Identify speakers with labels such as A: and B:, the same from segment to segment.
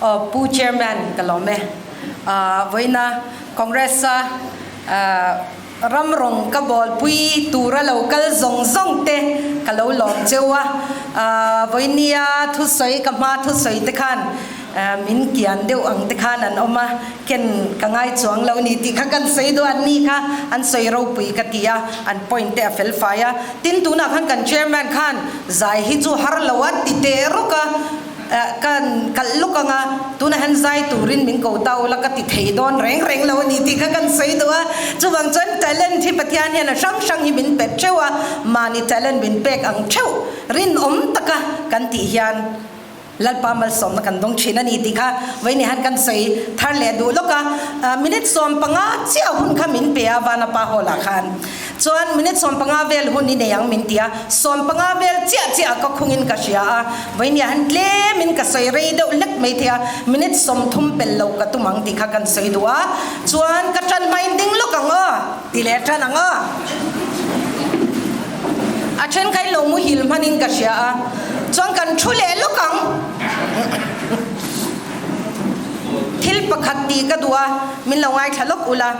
A: Aw Pu Chairman ka lawm e. Vawiina Congress a ram rawng ka bawlpui tura lo kal zawng zawng te ka lo lawm cheu a. Vawinia thusawi ka hma thusawi te khan min kian deuh ang te khan an awm a, ken ka ngai chuang lo ni tih kha kan sawi duh a, an ni kha an sawi ropui ka ti a, an point te a fel fai a. Tin tunah khan kan Chairman khan zai hi chu har lo a ti teh rawk a. Kan kalh luk ang a, tunah hian zai turin min ko ta ula ka ti thei dawn reng reng lo a ni tih kha kan sawi duh a. Chuvang chuan talent hi Pathian hian a hrang hrang hi min pe theuh a, mahni talent min pek ang theuh rinawm taka kan tih hian Lalpa malsawmna kan dawng thin a ni tih kha vawiin hian kan sawi thar leh duh lawk a. Minute 15 chiah hun kha min pe a Vanapa Hall ah khan. Chuan minute 15 vel hun i nei ang min ti a, 15 vel chiah chiah ka khungin ka hria a, vawinia han tlemin ka sawi rei deuh hlek mai thei a, minute 30 pel lo ka tum ang tih kha kan sawi duh a, chuan ka tan hmain ding lawk ang aw ti leh tan ang aw. A then kha in lo muhil hmanin ka hria a, chuan kan thu leh lawk ang. Thil pakhat tih ka duh a, min lo ngaithla lawk ula.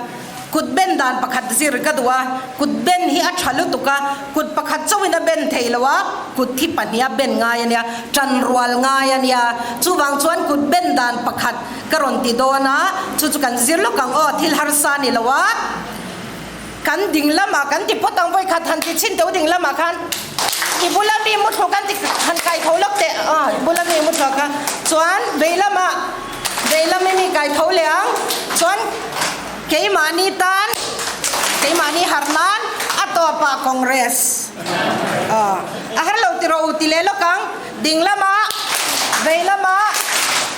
A: Kut ben dan pakhat zir ka duh a, kut ben hi a tha lutuk a, kut pakhat chauhin a ben thei lo a, kut hi pahniha ben ngai a nia, tan rual ngai a nia, chuvang chuan kut ben dan pakhat ka rawn ti dawn a, chu chu kan zir lawk ang aw, thil harsa ni lo a, kan ding lamah kan ti phawt ang, vawi khat han ti chhin teuh ding lamah khan i bula mi muthluk an ti han kai tho lawk teh a, i bula mi muthluk kha chuan vei lamah vei lam i mi kai tho leh ang chuan. Keimahni tan, keimahni harh nan a tawpah Congress a har lo ti rawh u ti leh lawk ang. Ding lamah, vei lamah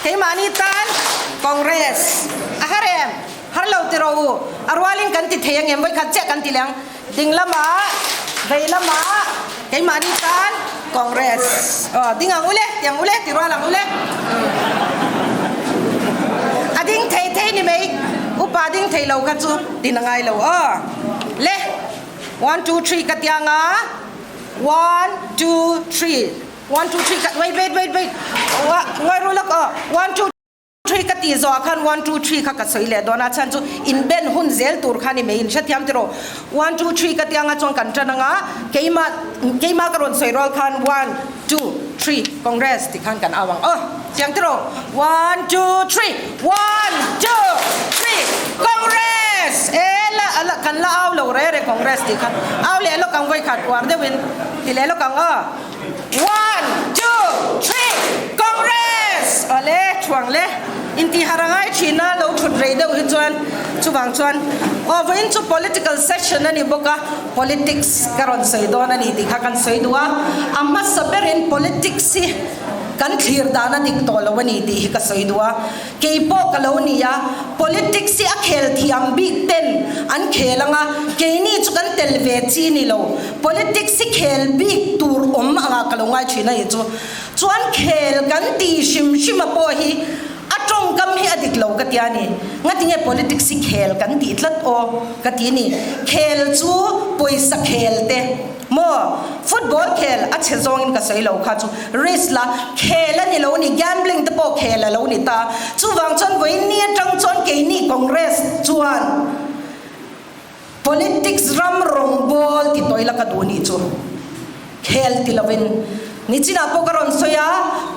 A: keimahni tan Congress a har em? Har lo ti rawh u. A rualin kan ti thei angem? Vawikhat chiah kan ti leh ang. Ding lamah, vei lamah keimahni tan Congress. Aw, ding ang ule, ti ang ule, ti rual ang ule. A ding thei thei ni mai, upa ding thei lo kha chu tin a ngai lo aw. Le, one two three ka tiang a, one two three, one two three ka, wait wait wait wait, ngawi ru lawk aw, one two. Three ka tih zawhah khan one two three kha ka sawi leh dawn a, chhan chu in ben hun zel tur kha ni mai in hrethiam tiraw. One two three ka tianga chuan kan tan anga keimah keimah ka rawn sawi rual khan one two three Congress tih khan kan au ang aw chiang tiraw. One two three one two three Congress e la la kan la au lo re re Congress tih khan au leh lawk ang vawikhat uar deuhin ti leh lawk ang aw. One, two, three, Congress! Awle, thuang le. Intihar a ngai thin a, lo thut rei deuh hi chuan chuvang chuan aw vawiin chu political session a ni bawk a, politics ka rawn sawi dawn a ni tih kha kan sawi duh a. A hmasa berin politics hi kan thlir dan a dik tawh lo a ni tih hi ka sawi duh a. Kei pawh ka lo ni a, politics hi a khel thiam bik ten an khel ang a, keini chu kan tel ve chi ni lo. Politics hi khel bik tur awm anga ka lo ngai thin a ni chu. Chuan khel kan ti hrim hrim a pawh hi a tawngkam hi a dik lo ka ti a ni. Ngatinge politics hi khel kan tih tlat aw ka ti ni. Khel chu pawisa khel te maw football khel a chhe zawngin ka sawi lo kha chu risk la khel a ni lo ni gambling te pawh khel a lo ni ta. Chuvang chuan vawiin atang chuan keini Congress chuan Politics ram rawngbawl ti tawih la ka duh nih chu khel ti lovin nichinah pawh ka rawn sawi a,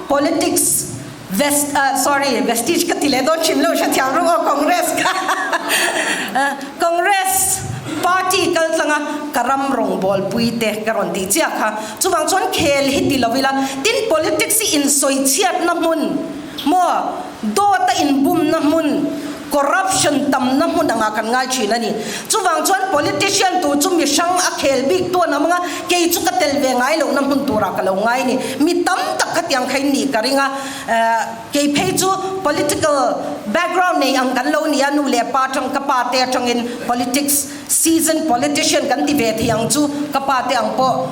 A: politics vest sorry vestige ka ti leh dawn thin lo hrethiam ru aw Congress kha Congress party kal tlanga ka ram rawngbawl pui te ka rawn tih chiah kha chuvang chuan khel hi ti lo ila tin politics hi insawi chhiatna hmun maw dawt a inbumna hmun Corruption tamna hmun anga kan ngai thin a ni. Chuvang chuan politician tur chu mi hrang a khel bik tu an awm anga, kei chu ka tel ve ngai lohna hmun turah ka lo ngai a ni. Mi tam tak khatiang kha in nih ka ring a, kei phei chu political background nei ang kan lo ni a, nu leh pa atang ka pa te atangin politics seasoned politician kan ti ve thei ang chu ka pa te ang pawh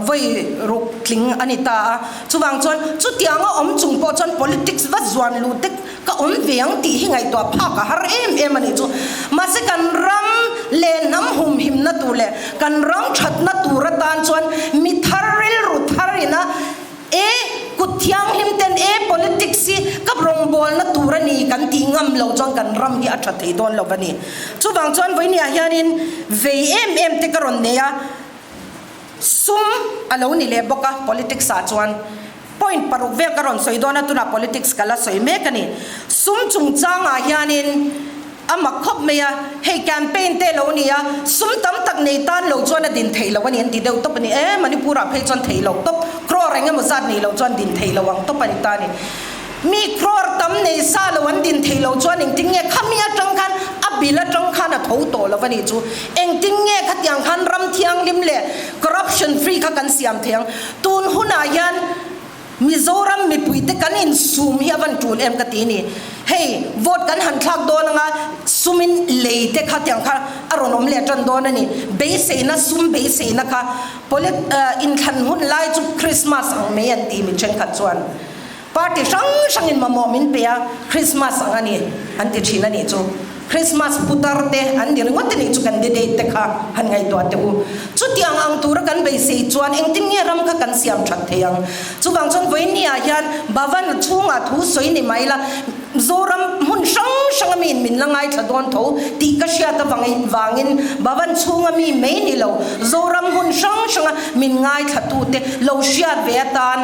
A: vawi ruk tling a ni ta a. Chuvang chuan chutianga awm chung pawh chuan politics va zuan luh te Ka awm ve ang tih hi ngaihtuah phak a har em em a nih chu. Mahse kan ram leh hnam humhimna tur leh kan ram thatna tur atan chuan mi thar rilru thar ina e kut thianghlim ten e politics hi ka rawngbawlna. Rawngbawlna tur a ni kan tih ngam loh chuan kan ram hi a tha thei dawn lo a ni. Chuvang chuan vawinia hianin vei em em te ka rawn nei a, sum a lo ni leh bawk a politics ah chuan point paruk vel ka rawn sawi dawn a, tunah politics ka la sawi mek a ni. Sum chungchangah hianin a mak khawp mai a, hei campaign te lo ni a, sum tam tak nei tan lo chuan a din theih loh a ni an ti deuh tawp a ni. E, Manipur ah phei chuan theih loh tawp, crore eng emaw zat nei lo chuan din theih loh ang tawp a ni ta a ni. Mi crore tam nei sa lo an din theih loh chuan engtin nge khami atang khan a bill atang khan a tho tawh lo a nih chu. Engtin nge khatiang khan ram thianghlim leh corruption free kha kan siam thei ang. Tun hunah hian Mizoram mipuite kan insum hi a van tul em ka ti ni. Hei vote kan han thlak dawn anga sumin lei te kha tiang kha a rawn awm leh tan dawn a ni. Beiseina sum beiseina kha polit inthlan hun lai chu Christmas ang mai an ti mi thenkhat chuan. Party hrang hrangin mamawh min pe a, Christmas ang a ni an ti thin a nih chu. Christmas putar te an ni ringawt a nih chu candidate te kha han ngaihtuah teh u. Chutiang ang tura kan beisei chuan engtin nge ram kha kan siam that thei ang? Chuvang chuan vawinia hian Bhavan chhungah thu sawi ni mai la, Zoram hmun hrang hranga miin min la ngaithla dawn tho tih ka hriat avangin vangin Bhavan chhunga mi mai ni lo, Zoram hmun hrang hranga min ngaithlatute lo hriat ve atan,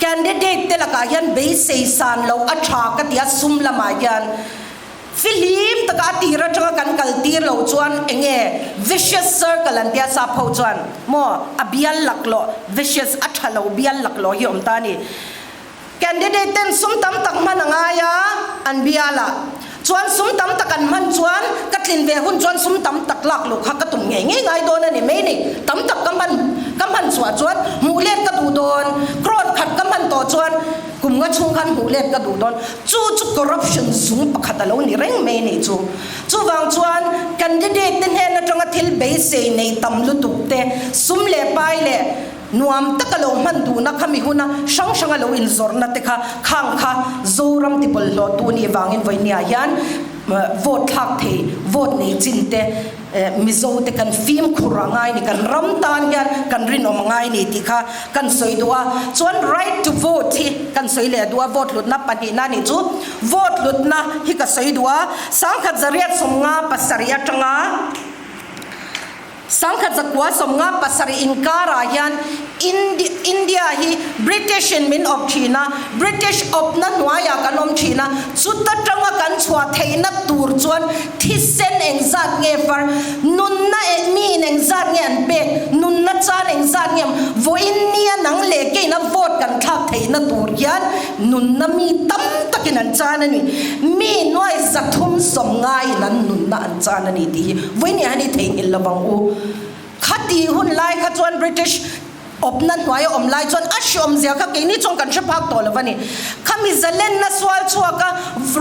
A: Candidate te lakah hian beisei san loh a tha ka ti a, sum lamah hian fihlim taka a tir atanga kan kal tir loh chuan eng nge vicious circle an tia sap ho chuan maw a bial laklawh vicious a tha lo bial laklawh hi a awm ta a ni. Candidate ten sum tam tak hman a ngai a an bial ah chuan sum tam tak an hman chuan ka tlin ve hun chuan sum tam tak lak luh kha ka tum ngei ngei ngai dawn a ni mai ni. Tam tak ka hman ka hman chhuah chuan hmuh let ka duh dawn, crore khat ka hman tawh chuan kum nga chhung khan hmuh let ka duh dawn. Chu chu corruption zung pakhat a lo ni reng mai ni chu. Chuvang chuan candidate te hnen atanga thil beisei nei tam lutuk te, sum leh pai leh, Nuam taka lo hman duhna kha mi huna hrang hranga lo inzawrhna te kha khang kha Zoram ti bawlhhlawhtu nih vangin vawinia hian vote thlak thei, vote nei chin te Mizo te kan fimkhur a ngai ni, kan ram tan hian kan rinawm a ngai ni tih kha kan sawi duh a. Chuan right to vote hi kan sawi leh duh a, vote hlutna pahnihna nih chu vote hlutna hi ka sawi duh a, sangkhat zariat 57 atanga, Sangkhat zakua 57 inkarah hian India hi British in min awp thin a, British awpna hnuaiah kan awm thin a, chuta tanga kan chhuah theihna tur chuan thisen engzat nge far, nunna miin engzat nge an pek, nunna chan engzat nge vawiin nia nang leh keina vote kan thlak theihna tur hian nunna mi tam takin an chan a ni. Mi nuai 390 in an nunna an chan a ni tih hi Vawiin hian i theihnghilh lo vang u. Khati hun lai kha chuan British awpna hnuaia awm lai chuan a hriawm zia kha keini chuan kan hre phak tawh lo a ni. Khami zalenna sual chhuaka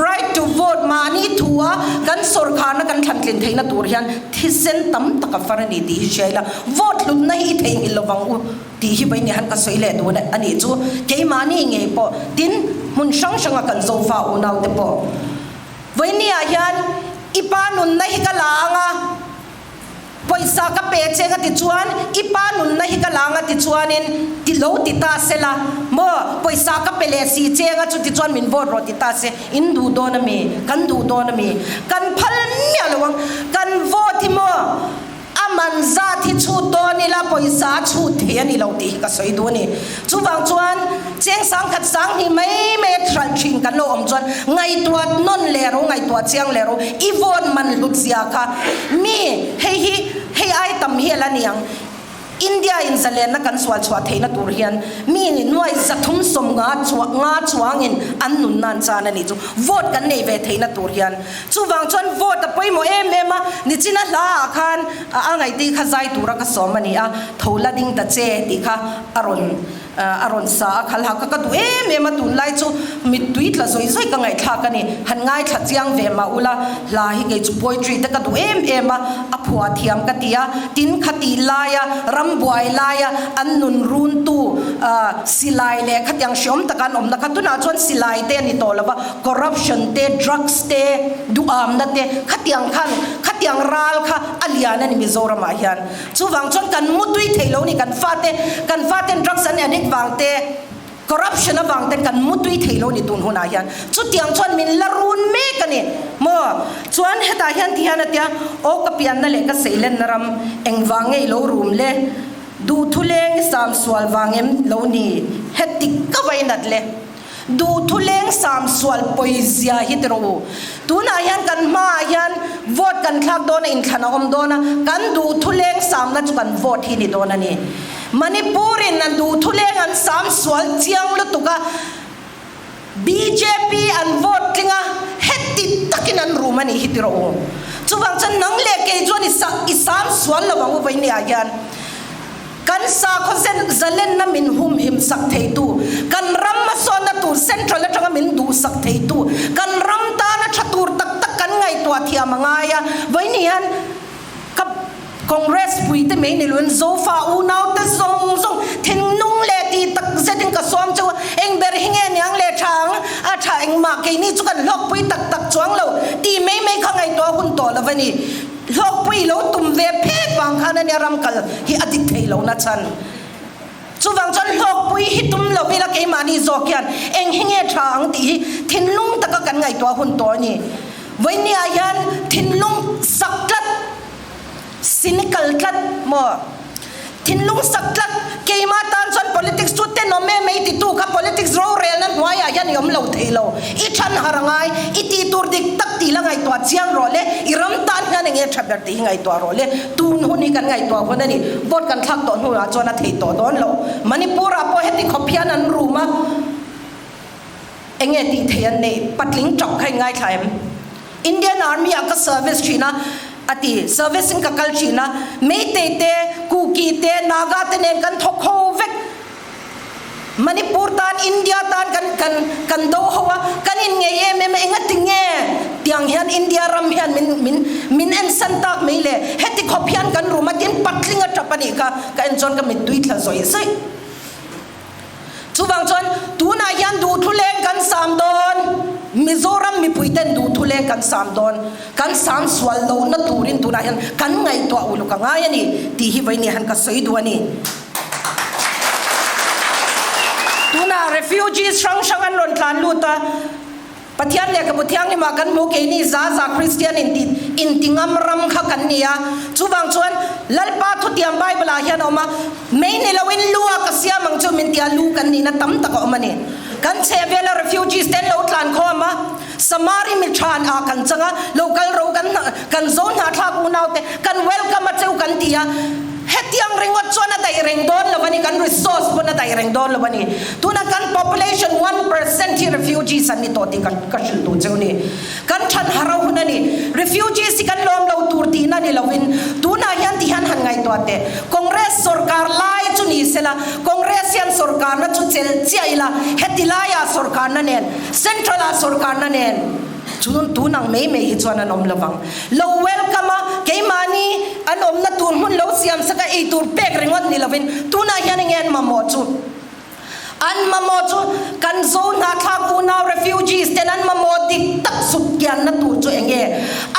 A: right to vote mahni thua kan sawrkharna kan thlantlin theihna tur hian thisen tam tak a far a ni tih hi hria ila, vote hlutna hi i theihnghilh lo vang u tih hi vawiin hian ka sawi leh dun a nih chu. Keimahni ngei pawh tin hmun hrang hranga kan Zofa unaute pawh. Vawinia hian i pa nunna hi ka la ang a, pawisa ka pe che nga ti chuan i pa nunna hi ka la ang a ti chuanin ti lo ti ta se la maw, pawisa ka pe leh si che nga chu ti chuan min vote rawh ti ta se, in duh dawn a mi, kan duh dawn a mi, kan phal miah lo ang, kan vote hi maw. A man zat hi chhut dawn ila pawisa a chhut thei a ni lo tih hi ka sawi duh a ni. Chuvang chuan cheng sangkhat sanghnih mai mai a hralh thin kan lo awm chuan ngaihtuah nawn leh ro, ngaihtuah chiang leh ro, i vote man hlut zia kha mi hei hi hei ai tam hi a la ni ang. India in zalenna kan sual chhuah theihna tur hian mi nih nuai 350 chuah nga chuangin an nun nan chan a nih chu vote kan nei ve theihna tur hian. Chuvang chuan vote a pawimawh em em a, nichina hla ah khan a ngaihte kha zai tura ka sawm a ni a, tho la ding ta che tih kha a rawn a rawn sa a, khalha kha ka duh em em a, tunlai chu mittui tla zawi zawi ka ngaihthlak a ni, han ngaithla chiang ve mah ula, hla hi kei chu poetry te ka duh em em a, a phuah thiam ka ti a, tin khatih laia rambuai laia an nun runtu silai leh khatiang hreawm taka an awmna kha tunah chuan silai te a ni tawh lo va, Corruption te, drugs te, duhamna te, khatiang khan, khatiang ral kha a lian a ni Mizoramah hian. Chuvang chuan kan mutui thei lo ni, kan fate, kan faten drugs an addict vang te, Corruption avang ten kan mutui thei lo ni tun hunah hian. Chutiang chuan min la run mek a ni maw? Chuan hetah hian ti hian a tia, Aw ka pianna leh ka seilenna ram engvang nge i lo rum le? Duhthu leng i sam sual vang em lo ni? Heti ka vainat le. Duhthu leng sam sual pawizia hi ti rawh u. Tunah hian kan hmaah hian vote kan thlak dawn a, inthlan a awm dawn a, kan duhthu leng samna chu kan vote hi ni dawn a ni. Manipur in an duhthu leng an sam sual chiang lutuk a, Bjp an vote tling a, heti takin an rum a nih hi ti rawh u. Chuvang chuan nang leh kei chuan i sam sual lo ang u vawinia hian. Kan sakhaw zen zalenna min humhim sak theitu, kan ram hmasawnna tur central atanga min duhsak theitu, kan ram tana tha tur tak tak kan ngaihtuah thiam a ngai a. Vawiin hian ka Congress puite mai ni loin Zofa unaute zawng zawng thinlung leh tih tak zetin ka sawm cheu a, eng ber hi nge niang leh tha ang, a tha engmah keini chu kan hlawkpui tak tak chuang lo tih mai mai kha ngaihtuah hun tawh lo va ni. Hlawkpui lo tum ve phet vang khan ania ram kal hi a dik thei lo na chhan. Chuvang chuan hlawkpui hi tum lo ila keimahni zawk hian eng hi nge tha ang tih hi thinlung taka kan ngaihtuah hun tawh a ni. Vawinia hian thinlung sak tlat, cynical tlat maw? Thinlung sak tlat, keimah tan chuan politics chu tenawm em mai titu kha politics rorelna hnuaiah hian i awm lo thei lo. I than har a ngai, i tih tur dik tak tih la ngaihtuah chiang rawh le, i ram tan hian eng nge tha ber tih hi ngaihtuah rawh le. Tun hun hi kan ngaihtuah hun a ni. Vote kan thlak tawh hnuah chuan a thei tawh dawn lo. Manipur-ah pawh heti khawp hian an rum a, eng nge tih thei an neih? Patling tap kha in ngaithla em? Indian Army ah ka service thin a, a ti. Service in ka kal thin a, Meitei te, Kuki te, Naga te nen kan thawk ho vek. Manipur tan, India tan kan kan kan do ho a, kan in ngei em em a, engati nge tiang hian India ram hian min min min ensan tak mai le, heti khawp hian kan rum a tin patling a tap a nih kha, ka en chuan ka mittui thla zawih zawih. Chuvang chuan tunah hian duhthuleng kan sam dawn, Mizoram mipuiten duhthuleng kan sam dawn, kan sam sual lohna turin tunah hian kan ngaihtuah uluk a ngai a ni tih hi vawiin hian ka sawi duh a ni. Tunah refugees hrang hrang an rawn tlan lut a. Pathian lehkhabu thianghlimah kan hmu keini za za Kristian inti inti ngam ram kha kan ni a, chuvang chuan Lalpa thutiam Bible ah hian a awm a, mei ni loin lu a ka siam ang chu min tia lu kan nihna tam tak a awm a ni. Kan chhehvela refugees te an lo tlan khawm a, Samari mi than ah kan chang a, lo kal ro kan kan zo hnahthlak unau te kan welcome a cheu kan ti a, hetiang ringawt chuan a daih reng dawn lo a ni, kan resource pawn a daih reng dawn lo a ni. Tuna kan population 1% hi refugees an ni tawh tih ka ka hrilh duh cheu ni. Kan than har a hun a ni. Refugees hi kan lawm lo tur tihna ni lovin tunah hian ti hian han ngaihtuah teh. Congress sorkar lai chu ni sela, Congress hian sorkarna chu chelh chiah ila, heti laiah sorkarna nen, central ah sorkarna nen chun tun ang mai mai hi chuan an awm lovang. Lo welcome a, keimahni an awmna tur hmun lo siam sak a eitur pek ringawt ni lovin tunah hian enge an mamawh chu? An mamawh chu kan zo hnahthlak unau refugees ten an mamawh dik tak sut kianna tur chu eng nge?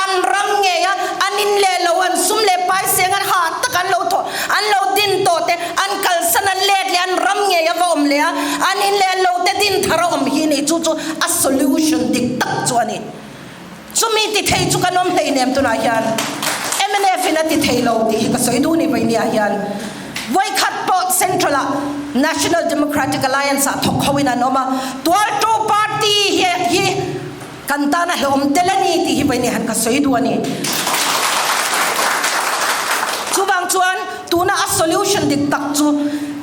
A: An ram ngei a, an in leh lo, an sum leh pai seng an hah tak an lo thawh, an lo din tawh te, an kalsan an let leh an ram ngei a va awm leh a, an in leh lo te din thar a awm hi ni chu chu a solution dik tak chu a ni. Chumi ti thei chu kan awm hleinem tunah hian mnf in a ti thei lo tih hi ka sawi duh ni vawinia hian vawikhat pawh Central ah National Democratic Alliance ah thawk ho in an awm a, Tualtu party hi hi kan tan a hlawm tel a ni tih hi vawinia hian ka sawi duh a ni. Chuvang chuan tuna a solution dik tak chu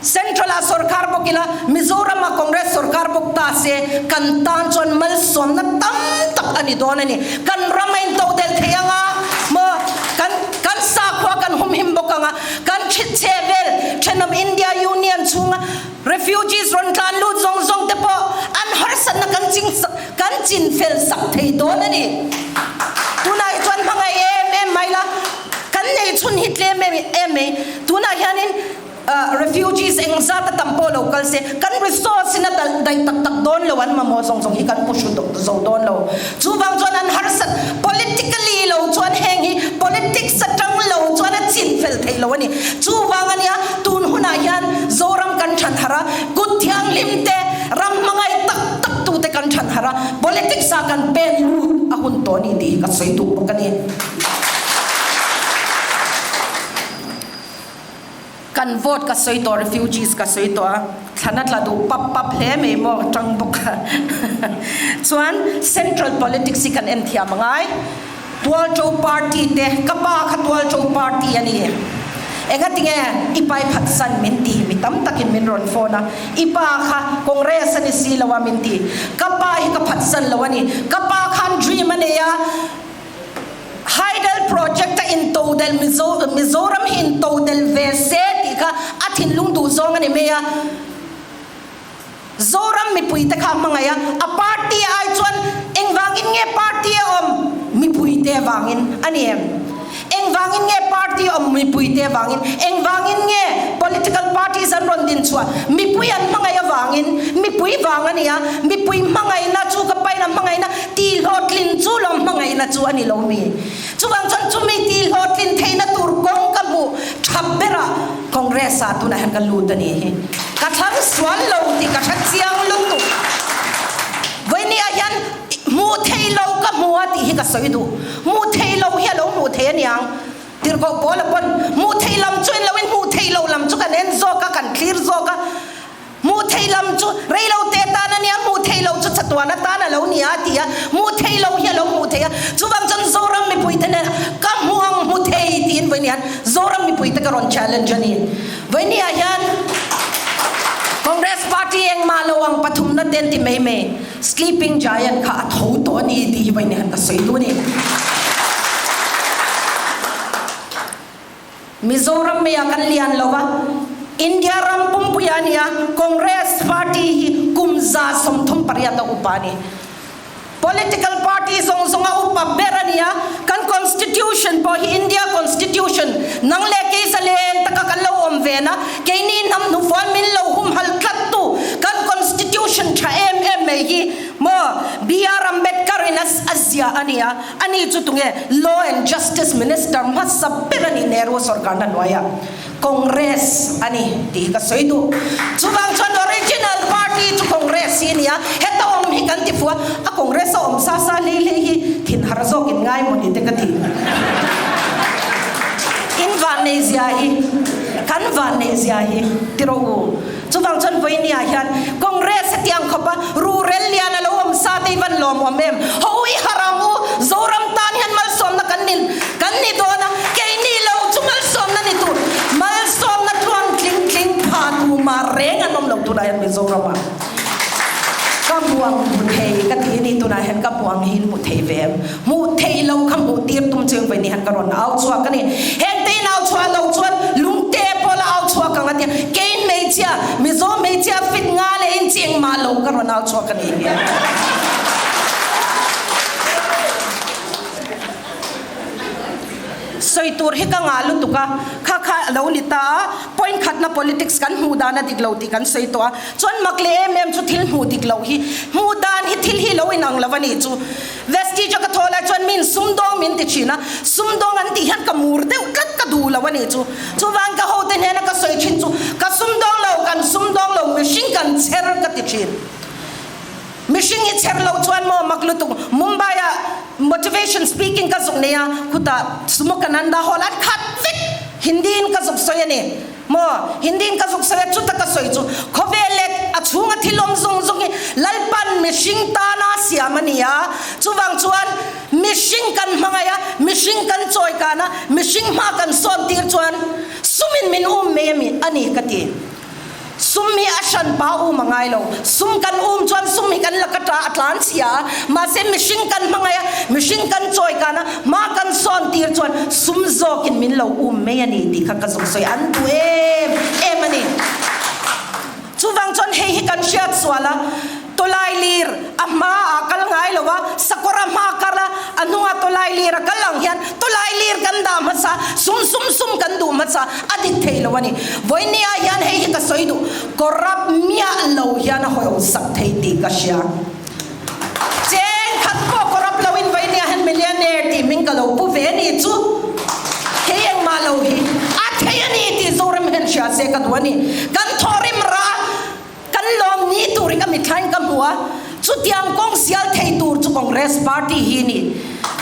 A: Central ah sorkar bawk ila, Mizoram ah Congress sorkar bawk ta se kan tan chuan malsawmna tam tak a ni dawn a ni. Kan ram a intodelh thei ang a, maw kan kan sakhua kan humhim bawk ang a, kan chhe vel thenawm India Union chhunga refugees rawn tlan lut zawng zawng te pawh an harsatna kan ching kan chin fel sak thei dawn a ni. Tunah hi chuan hmangaih em em mai la, kan neih chhun hi tlem em em mai. Tunah hianin Refugees eng zat a tam pawh lo kal se, kan resource in a daih tak tak dawn lo, an mamawh zawng zawng hi kan pu hru zo dawn lo. Chuvang chuan an harsat politically lo chuan heng hi politics atang lo chuan a chin fel thei lo a ni. Chuvang a nia tun hunah hian Zoram kan than harh a, kut thianghlim te. thar a, politics ah kan pen lut a hun tawh a ni tih hi ka sawi duh bawk a ni. Kan vote ka sawi tawh, refugees ka sawi tawh a, thlan a tla duh pap pap hle mai maw ka tang bawk a. Chuan central politics hi kan en thiam a ngai. Tualṭo party te, ka pa kha Tualṭo party a ni. Engatinge i pai phatsan min ti, mi tam takin min rawn phone a, i pa kha Congress a ni si lo a min ti. Ka pa hi ka phatsan lo a ni. Ka pa khan dream a nei a, Hydel project a intodel Mizo, Mizoram hi intodel ve se tih kha a thinlung duh zawng a ni mai a. Zoram mipuite kha a hmangaih a, a party ai chuan engvangin nge party a awm? Mipuite vangin a ni em? Engvangin nge party a awm? Mipuite vangin. Engvangin nge political parties an rawn din chhuah? Mipui an hmangaih avangin. Mipui vang a ni a, mipui hmangaihna chu ka paina hmangaihna tihhlawhtlin chu lawm hmangaihna chu a ni lo mi. Chuvang chuan chumi tihhlawhtlin theihna tur kawng ka hmuh tha berah Congress ah tunah hian ka lut a nih hi. Ka thlang sual lo tih ka hre chiang lutuk. Vawinia hian hmuh theih lo ka hmu a tih hi ka sawi duh. Hmuh theih lo hi a lo hmuh theih aniang. Tirhkoh Paula pawn hmuh theih lam chu en loin hmuh theih lo lam chu kan en zawk a, kan thlir zawk a. Hmuh theih lam chu rei lo te tan a nia, hmuh theih lo chu chatuan atan a lo ni a ti a. Hmuh theih lo hi a lo hmuh theih a. Chuvang chuan Zoram mipuite nen ka hmu ang hmu thei tiin vawinia hian Zoram mipuite ka rawn challenge a ni. Vawinia hian Congress party engmah lo ang pathumna te an ti mai mai, sleeping giant kha a tho tawh a ni tih hi vawinia hian ka sawi duh a ni. Mizoram meiah kan lian lo va, India ram pumpuia a nia, Congress party hi kum 138 a upa a ni. Political party zawng zawnga upa ber a nia, kan constitution pawh hi India constitution nang leh kei zalen taka kan lo awm ve na, keini hnam hnufual min lo humhalh tlat tu kan constitution tha em em mai hi maw BR Ambedkar in a ziah a nia, ani chu tunge Law and Justice Minister hmasa ber a ni Nehru sorkarna hnuaiah. Congress a ni tih hi ka sawi duh. Chuvang chuan original party chu Congress hi a ni a, heta awm hi kan ti fuh a, a Congress a awm sa sa hlei hlei hi thin har zawk in ngai maw ni te ka ti. In vanneih zia hi, kan vanneih zia hi ti rawh u. Chuvang chuan vawinia hian Congress hetiang khawpa ruhrel lian a lo awm sa te hi van lawmawm em? Ho i harh ang u, Zoram tan hian malsawmna kan ni kan ni dawn a, keini lo chu malsawmna ni tur, malsawmna tluang tling tling pha tu mah reng an awm lo tunah hian Mizoramah. Ka hmuang hmu thei ka ti a ni tunah hian ka hmuang hi in hmu thei ve em? Hmuh theih lo kha hmuh tir tum cheng vawiin hian ka rawn au chhuak a ni. Hengte in au chhuah lo chuan lungte pawh la au chhuak ang a tia. Kei hmeichhia, Mizo hmeichhia fit nga leh in chi engmah lo ka rawn au chhuak a ni hi. Sawi tur hi ka ngah lutuk a, kha kha a lo ni ta a, point khatna politics kan hmuh dan a dik lo tih kan sawi tawh a, chuan mak leh em em chu thil hmuh dik loh hi, hmuh dan hi thil hi lo inang lo a nih chu. Vestige a ka thaw lai chuan min sumdawng min ti thin a, sumdawng an tih hian ka mur deuh tlat ka duh lo a nih chu. Chuvang ka hote hnena ka sawi thin chu ka sumdawng lo, kan sumdawng lo, mihring kan chher ka ti thin. Mihring hi chher loh chuan maw mak lutuk. Mumbai ah motivation speaking ka zuk nei a, khutah Sumukananda hall an khat vek. Hindi in ka zuk sawi a ni maw, Hindi in ka zuk sawi a, chuta ka sawi chu khawvel leh a chhunga thil awm zawng zawng hi Lalpan mihring tana siam a ni a, chuvang chuan mihring kan hmangaih a, mihring kan chawi kan a, mihring hma kan sawn tir chuan sumin min um mai a ni ka ti. Sum hi a hran pa um a ngai lo. Sum kan um chuan sum hi kan la ka ta a tlan chhia a, mahse mihring kan hmangaih a, mihring kan chawi kan a, hma kan sawn tir chuan sum zawkin min lo um mai a ni tih kha ka zuk sawi an duh em em a ni. Chuvang chuan hei hi kan hriat sual a, Tawlai lir a hma ah kal ngai lo a, sakawr a hma kar a, a hnungah tawlai lir a kal ang hian tawlai lir kan dah hmasa, sum sum sum kan duh hmasa, a dik thei lo a ni. Vawinia hian hei hi ka sawi duh, corrupt miah lo hian a hawi sak thei tih ka hria. Cheng khat pawh corrupt lo in vawinia hian millionaire tih hming ka lo pu ve a ni chu kei engmah lo hi a thei a ni tih Zoram hian hria se ka duh a ni. Kan thawhrim rah. Kan lawm ni tur hi ka mitthla in ka hmu a, Chutiang kawng sial thei tur chu Congress party hi ni.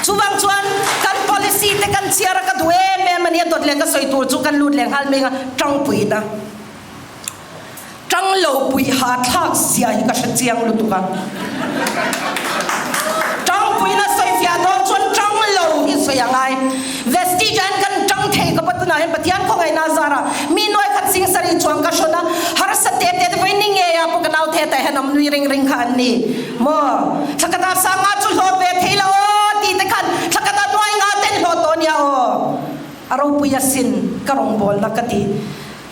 A: Chuvang chuan kan policy te kan chhiar a ka duh em em a nia dawt leh ka sawi tur chu kan lut leh nghal mai ang a, tangpuina tang lo pui ha thlak zia hi ka hre chiang lutuk a. Tangpuina sawi fiah dawn chuan tang lo hi sawi a ngai. Vestige ah hian kan tang thei ka patunah hian Pathian khawngaihna a zar a, mi nuai khat sing sarih chuan ka hrawn a, harsa te te te pawhin ni ngei a pawh ka nau the tah hian awm nui ring ring kha an ni maw? Thla khat ah sanga chu hlawt ve thei lo aw ti te khan thla khat ah nuai nga ten hlawt tawh nia aw a ropui asin ka rawngbawlna ka ti.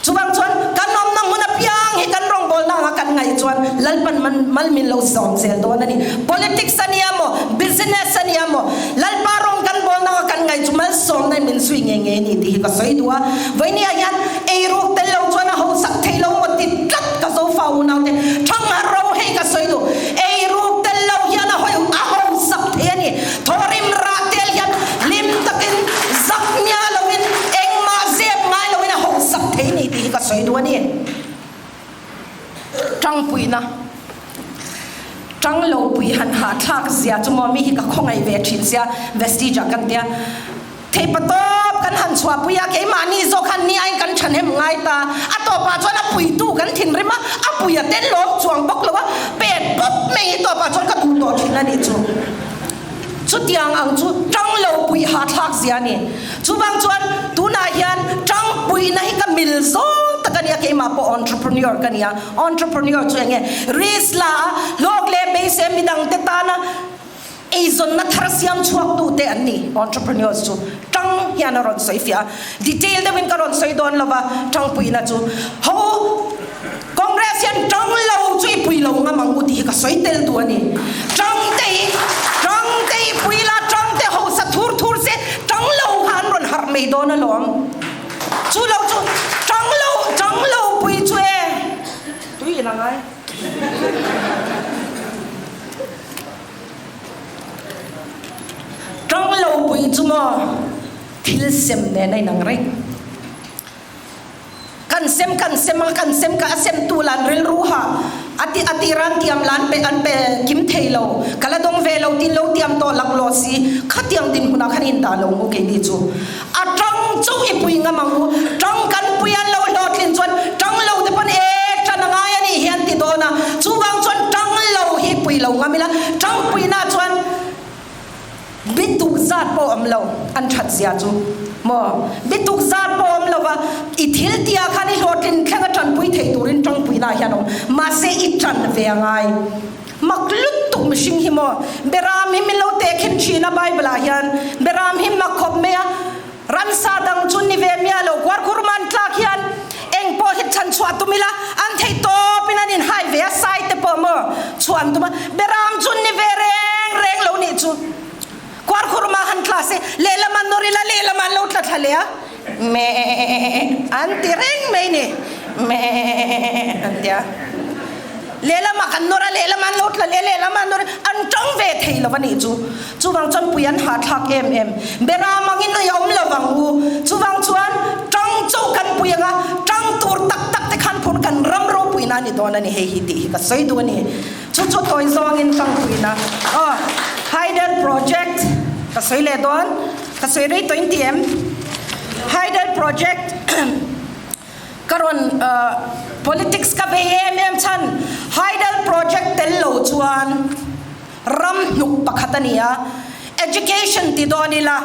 A: Chuvang chuan kan awmna hmun apiang hi kan rawngbawlna anga kan ngaih chuan Lalpan man mal min lo zawm zel dawn a ni. Politics a nia maw, business a nia maw, Lalpa rawng kan bawlna anga kan ngaih chu malsawmna in min zui ngei ngei a ni tih hi ka sawi duh a. Vawinia hian eiruk tel lo chuan a hausak thei lo maw ti tlat ka zofa unaute thangha ro hei ka sawi duh. Eiruk tel lo hian a hawi a hausak thei a ni. Thawrim rah tel hian hlim takin zak nia loin engmah zep ngai loin a hawksak thei ni tih hi ka sawi duh a ni. Tangpuina Tang lo pui han hahthlak zia chu maw mi hi ka khawngaih ve thin sia Vestige ah kan tia theipa tawp kan han chhuahpui a keimahni zawk khan ni aiin kan thahnem ngai ta a tawpah chuan a puitu kan thinrim a a pui a tel lawm chuang bawk lo a pet pawp mai hi tawpah chuan ka duh tawh thin a nih chu. Chutiang ang chu tang lo pui hahthlak zia a ni. Chuvang chuan tunah hian tang puihna hi ka mil zawng tak a nia, keimah pawh entrepreneur ka nia. Entrepreneur chu eng nge? Risk la a, hlawk leh beisei midangte tana eizawnna thar siam chhuaktute an ni entrepreneurs chu. Tang hian a rawn sawi fiah a, detail deuhin ka rawn sawi dawn lo va, tang puihna chu ho Congress hian tang lo chu i pui lo ngam ang u tih hi ka sawi tel duh a ni. Tang te hi, tang te hi pui la, tang te hausa thur thur se, tang lo kha an rawn harh mai dawn alawm. Chu lo chu, tang lo, tang lo pui chu e, tui in a ngai. Tang lo pui chu maw thil sem nen a inang reng. Kan sem kan sem a, kan sem ka a sem tu lan rilru ha a ti a ti ran tiam lan pe an pe kim thei lo, ka la dawng ve lo tin lo tiam tawh lak law si, khatiang dinhmun ah khan in dah lo mu keini chu a tang chauh i pui ngam ang u, tang kan pui an lo hlawhtlin chuan tang lo te pawn e tan a ngai a nih hi an ti dawn a, chuvang chuan tang lo hi pui lo ngam ila, tang puina chuan. Bituk zat pawh awm lo an that zia chu maw? Bituk zat pawh awm lova i thil tia khan i hlawhtlin thleng a tanpui thei turin tangpuina hian awm mahse i tan ve a ngai. Mak lutuk mihring hi maw? Beram hi min lo tehkhin thin a Bible ah hian beram hi mak khawp mai a, Ramsa dang chu ni ve miah lo, kuarkhur man tlak hian eng pawh hi chhan chhuah tum ila an theih tawpin an inhai ve a, sai te pawh maw chhuan tum a, beram chu ni ve reng reng lo nih chu. Kuarkhur ma han tla se, lehlam an nawr ila lehlam an lo tla thla leh a, meh an ti reng mai ni, meh an ti a. Lehlamah kan nawr a, lehlamah an lo tla leh, lehlamah an nawr a, an tang ve thei lo a nih chu. Chuvang chuan pui an hahthlak em em. Beram angin i awm lo vang u. Chuvang chuan tang chauh kan pui ang a, tang tur tak tak te khan phur kan ram ropuina a ni dawn a ni hei hi tih hi ka sawi duh a ni. Chu chu tawi zawngin tang puina aw Hydel Project ka sawi leh dawn, ka sawi rei tawh in ti em? Hydel Project. Ka rawn politics ka vei em em chhan Hydel project tel lo chuan ram hnuk pakhat a ni a, education ti dawn ila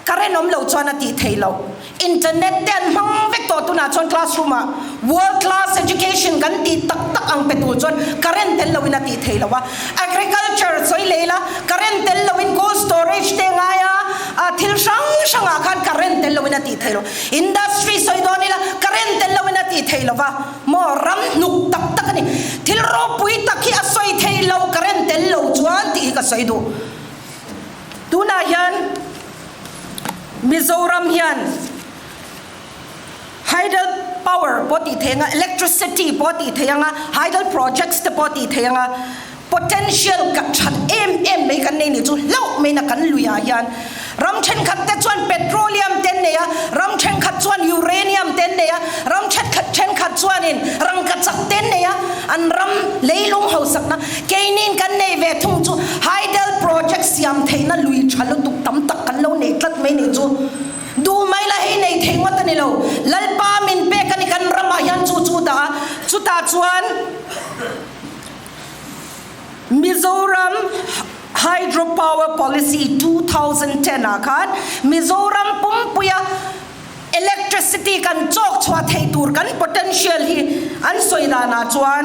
A: current awm lo chuan a tih theih loh, internet te an hmang vek tawh tunah chuan classroom ah world class education kan tih tak tak ang pe tur chuan current tel loin a tih theih loh a, agriculture sawi leh ila current tel loin cold storage te ngai a, thil hrang hrangah khan current tel loin a tih theih loh. Industry sawi dawn ila current tel loin a tih theih lova maw ram hnuk tak tak a ni. Thil ropui tak hi a sawi theih lo current tel lo chuan tih hi ka sawi duh. Tunah hian Mizoram hian hydel power pawh tih theih anga, electricity pawh tih theih anga, hydel projects te pawh tih theih anga Potential ka that em em mai kan nei nih chu hlauh mai na kan luiah hian ram thenkhat te chuan petroleum te nei. nei a, ram thenkhat chuan uranium te an nei a, ram thenkhat thenkhat chuanin rangkachak te an nei a, an ram leilung hausakna keiniin kan nei ve thung chu hydel project siam theihna lui tha lutuk tam tak kan lo nei tlat mai nih chu. Duh mai la hei nei thei ngawt a ni lo. Lalpa min pek a ni kan ramah hian chu chu dah a, chutah chuan Mizoram Hydro Power Policy 2010 ah khan Mizoram pumpuia electricity kan chawk chhuah theih tur kan potential hi an sawi danah chuan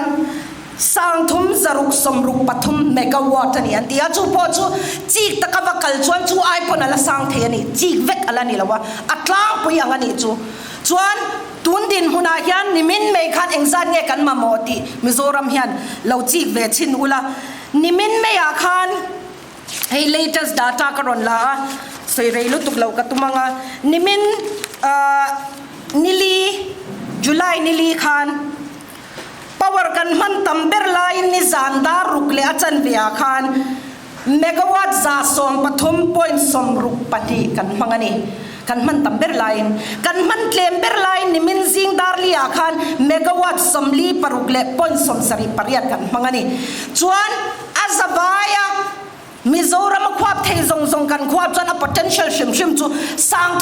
A: 3 6 63 megawatt a ni an ti a, chu pawh chu chik taka va kal chuan chu ai pawn a la sang thei a ni, chik vek a la ni lo a, a tlangpui ang a nih chu. Chuan tun dinhmunah hian nimin mai khan engzat nge kan mamawh tih Mizoram hian lo chik ve chhin ula, nimin maiah khan hei latest data ka rawn la a, sawi rei lutuk lo ka tum ang a, nimin nili July nili khan, Power kan hman tam ber laiin nizan dar ruk leh a chanve ah khan megawatt 113.62 kan hmang a ni. Kan hman tam ber laiin. Kan hman tlem ber laiin nimin zing dar li ah khan megawatt 46.78 kan hmang a ni. Chuan a zavaia Mizoram a khuap thei zawng zawng kan khuap chuan a potential hrim hrim chu 3 6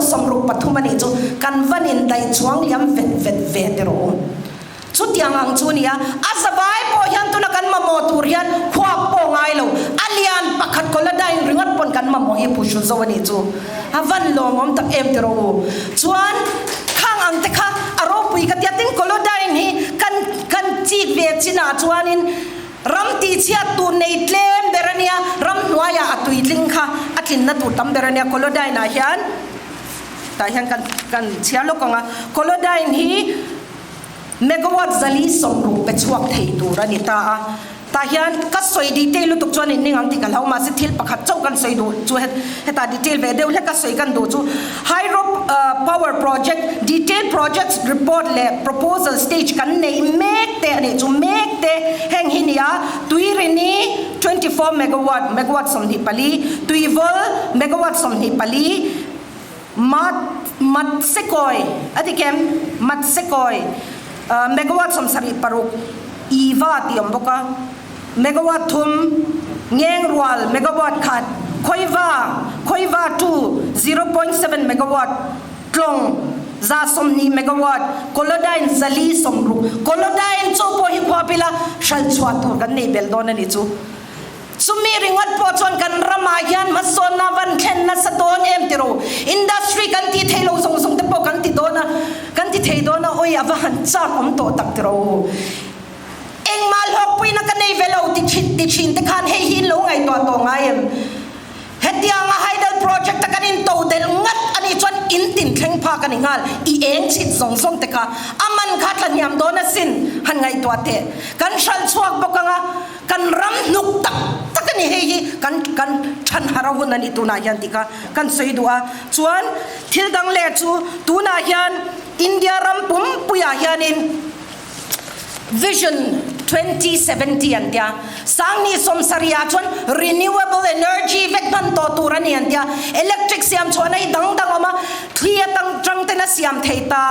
A: 63 a nih chu kan van in daih chuang liam vet vet ve te rawh u. Chutiang ang chu nia, a zavai pawh hian tuna kan mamawh tur hian khuap pawh ngai lo, a lian pakhat Colladine ringawt pawn kan mamawh hi phuhru zo a nih chu. A van lawmawm tak em te rawh u. Chuan khang ang te kha a ropui ka tia, tin Colladine hi kan kan chik ve chinah chuanin, Ram tihchhiat tur nei tlem ber a nia, ram hnuaiah a tuitling kha a tlinna tur tam ber a nia. Colodine ah hian tah hian kan kan chhiar lawk ang a, Colodine hi megawatt 460 pe chhuak thei tur a ni ta a. Tah hian ka sawi detail lutuk chuan in ning ang tih ka hlau, mahse thil pakhat chauh kan sawi duh chu hetah detail ve deuh hlek ka sawi kan duh chu Hydro power project detail projects report leh proposal stage kan neih mek te a nih chu mek te heng hi nia Tuirini 24 megawatt megawatt 24 Tuivawl megawatt 24 Mat Matsekoi a ti kem Matsekoi megawatt 76 Iva tih awm bawk a megawatt thum Ngengrual megawatt khat Khawiva Khawiva two 0.7 megawatt Tlawng 120 megawatt Kolodyne 460 Kolodyne chu pawh hi khua pila hral chhuah tur kan nei bel dawn a ni chu. Chumi ringawt pawh chuan kan ramah hian hmasawnna van thlen nasa dawn em ti ro. Industry kan tih theih lo zawng zawng te pawh kan ti dawn a, kan ti thei dawn a, awi a va han chak awm tawh tak ti ro. Engmah hlawkpuina ka nei ve lo ti thin ti thin te khan hei hi in lo ngaihtuah tawh ngai em? Hetianga hydel project a kan in to delh ngat a nih chuan in tin thleng phak a ni nghal, i eng chhit zawng zawng te kha a man kha tla hniam dawn asin han ngaihtuah teh. Kan hralh chhuak bawk anga kan ram hnuk tak tak a ni hei hi kan kan than har a hun a ni tunah hian tih kha kan sawi duh a. Chuan thil dang leh chu tunah hian India ram pumpuiah hianin, Vision 2070 an tia, Sangni sawmsarihah chuan renewable energy vek hman tawh tur a ni an tia, electric siam chhuahna hi dang dang awm a, thli atang tang ten a siam thei ta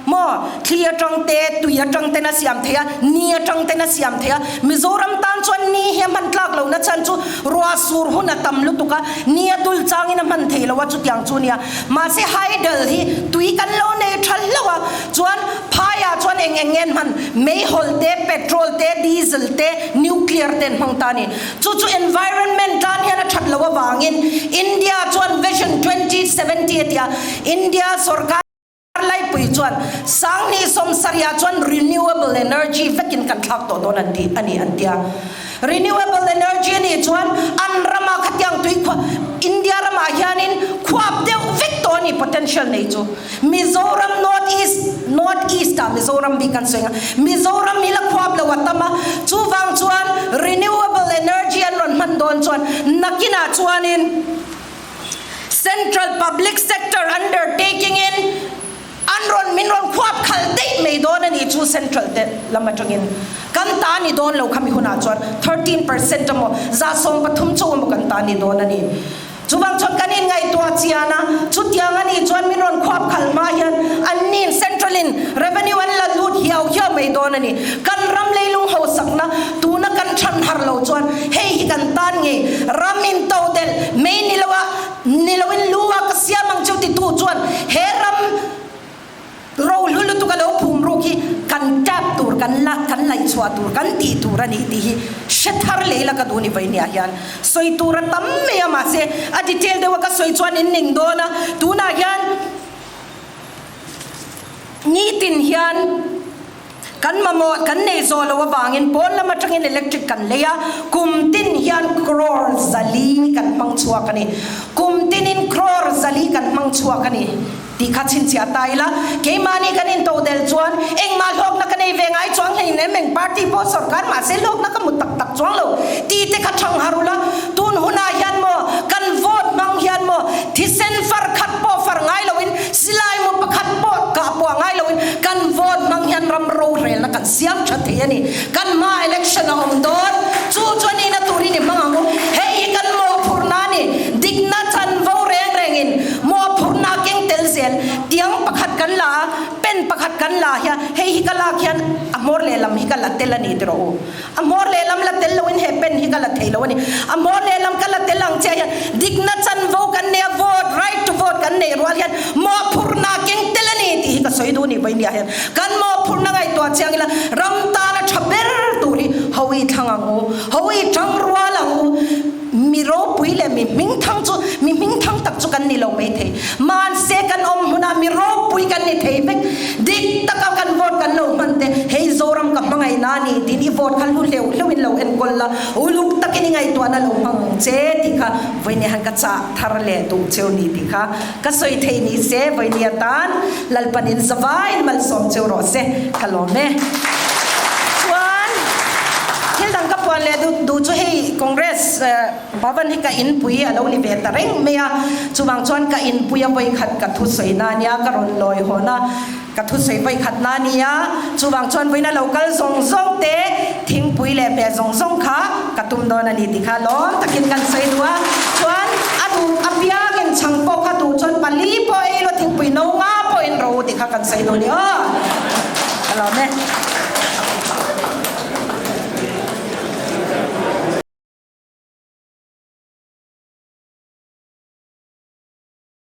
A: maw, thli atang te, tui atang ten a siam thei a, ni atang ten a siam thei a, Mizoram tan chuan ni hi a hman tlak lohna chhan chu ruah sur hun a tam lutuk a, ni a dul changin a hman thei lo a chutiang chu nia, mahse hydel hi tui kan lo nei tha hlauh a, Chuan phaiah chuan eng eng nge an hman? Meihawl te, petrol te, diesel te, nuclear te an hmang ta a ni. Chu chu environment tan hian a that loh avangin India chuan Vision 2070 a ti a, India sorkar laipui chuan 2070 ah chuan renewable energy vekin kan thlak tawh dawn an ti a ni an ti a. Renewable energy a nih chuan an ramah khatiang tui khuah India ramah hianin khuap deuh vek tawh a ni potential nei chu. Mizoram North East North East ah Mizoram bik kan sawi ang a, Mizoram hi la khuap lo a tam a, chuvang chuan renewable energy an rawn hman dawn chuan nakinah chuanin Central Public Sector Undertaking in an rawn min rawn khuap khal daih mai dawn a nih chu Central te lam atangin kan ta ni dawn lo khami hunah chuan 13% emaw 13% chauh emaw kan ta ni dawn a ni. Chuvang chuan kan inngaihtuah chian a, chutiang a nih chuan min rawn khuap khalh hma hian anni'n Central-in revenue an la lut hiau hiau mai dawn a ni. Kan ram leilung hausakna tuna kan chhan har lo chuan hei hi kan tan ngei ram intodelh mai ni loa ni loin lu a ka siam ang cheu titu chuan he ram Rohlu lutuk a lo phum ruk hi kan tap tur, kan la, kan laih chhuah tur, kan tih tur a nih tih hi hre thar leh ila ka duh ni vawinia hian sawi tur a tam mai a, mahse a detail deuh a ka sawi chuan in ning dawn a, tunah hian nitin hian Kan mamawh kan nei zawh loh avangin pawn lam atangin electric kan lei a, kum tin hian crore 400 kan hmang chhuak a ni. Kum tinin crore 400 kan hmang chhuak a ni tih kha chhinchhiah ta ila, keimahni kan intodel chuan engmah hlawkna ka nei ve ngai chuang hlein em eng party pawh sorkar mahse hlawkna ka hmu tak tak chuang lo tih te kha thang har ula, tun hunah hian maw kan vote hmang hian maw thisen far khat pawh far ngai loin Silai maw pakhat pawh kah pawh a ngai loin kan vote hmang hian ram rorelna kan siam tha thei a ni. Kan hma election a awm dawn, chu chu a nihna turin i hmang ang u. Hei hi kan mawhphurhna a ni. Dikna chanvo reng rengin mawhphurhna a keng tel zel. Tiang pakhat kan la a, pen pakhat kan la hian hei hi ka lak hian a hmawr lehlam hi ka la tel a ni ti rawh u. A hmawr lehlam la tel loin he pen hi ka la thei lo a ni. A hmawr lehlam ka la tel ang chiah hian dikna chanvo kan nei a, vote, right to vote kan neih rual hian mawhphurhna keng tel a ni tih hi ka sawi duh ni vawinia hian. Kan mawhphurhna ngaihtuah chiang ila ram tana tha ber tur hi ho i thlang ang u, ho i tang rual ang u. Mi ropui leh mi hmingthang chu mi hmingthang tak chu kan ni lo mai thei. Mahse kan awm hmunah mi ropui kan ni thei vek. Dik taka kan vote kan lo hman te, hei Zoram ka hmangaihna a ni tiin i vote kha hlu hleuh hleuhin lo enkawl la, uluk takin i ngaihtuahna lo hmang ang che tih kha vawinia han ka chah thar leh duh cheu ni tih kha ka sawi thei ni se vawinia tan Lalpanin zavaiin malsawm cheu rawh se ka lawm e. Chuan thil dang ka puan leh duh chu hei Congress Bhavan hi ka inpui a lo ni ve ta reng mai a, chuvang chuan ka inpui a vawikhat ka thusawi na nia ka rawn lawi hawn a, ka thusawi vawikhat na nia, chuvang chuan vawiin a lo kal zawng zawng te thingpui leh hmeh zawng zawng kha ka tum dawn a ni tih kha lawm takin kan sawi duh a, chuan a duh apiangin chhang pawh kha duh chuan pali pawh ei lo thingpui no nga pawhin ro tih kha kan sawi duh a ni aw, ka lawm e.